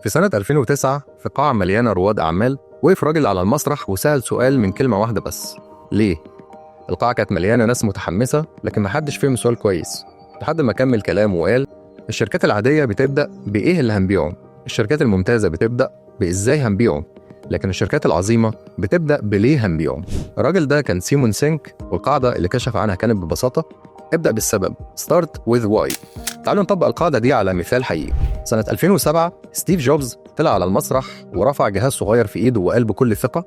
في سنة 2009 في قاعة مليانة رواد أعمال، وقف راجل على المسرح وسأل سؤال من كلمة واحدة بس: ليه؟ القاعة كانت مليانة ناس متحمسة، لكن محدش فهم السؤال كويس، لحد ما كمل كلامه وقال: الشركات العادية بتبدأ بإيه اللي هنبيعه، الشركات الممتازة بتبدأ بإزاي هنبيعه، لكن الشركات العظيمة بتبدأ بليه هنبيعه. الراجل ده كان سيمون سينك، والقاعدة اللي كشف عنها كانت ببساطة: ابدأ بالسبب، start with why. تعالوا نطبق القاعدة دي على مثال حقيقي. سنة 2007 ستيف جوبز طلع على المسرح ورفع جهاز صغير في ايده وقال بكل ثقة: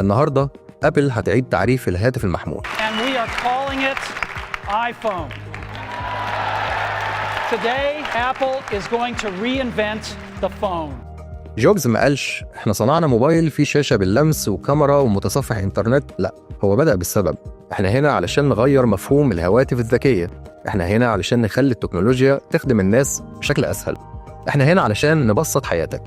النهاردة أبل هتعيد تعريف الهاتف المحمول. And we are calling it iPhone. Today, Apple is going to reinvent the phone. جوبز ما قالش احنا صنعنا موبايل فيه شاشة باللمس وكاميرا ومتصفح انترنت، لا، هو بدأ بالسبب: احنا هنا علشان نغير مفهوم الهواتف الذكية، احنا هنا علشان نخلي التكنولوجيا تخدم الناس بشكل أسهل، احنا هنا علشان نبسط حياتك.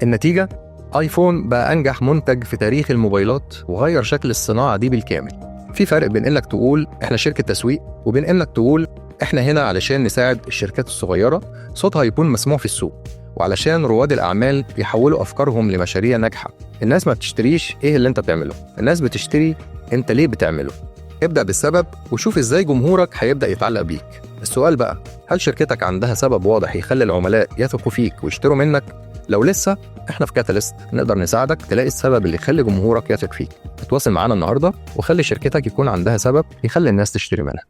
النتيجة ايفون بقى أنجح منتج في تاريخ الموبايلات وغير شكل الصناعة دي بالكامل. في فرق بين انك تقول احنا شركة تسويق وبين انك تقول احنا هنا علشان نساعد الشركات الصغيرة صوتها يكون مسموع في السوق، وعلشان رواد الأعمال يحولوا أفكارهم لمشاريع ناجحة. الناس ما بتشتريش إيه اللي أنت بتعمله، الناس بتشتري أنت ليه بتعمله. ابدأ بالسبب وشوف إزاي جمهورك هيبدأ يتعلق بيك. السؤال بقى: هل شركتك عندها سبب واضح يخلي العملاء يثقوا فيك ويشتروا منك؟ لو لسه، احنا في كاتاليست نقدر نساعدك تلاقي السبب اللي يخلي جمهورك يثق فيك. اتواصل معانا النهارده وخلي شركتك يكون عندها سبب يخلي الناس تشتري منها.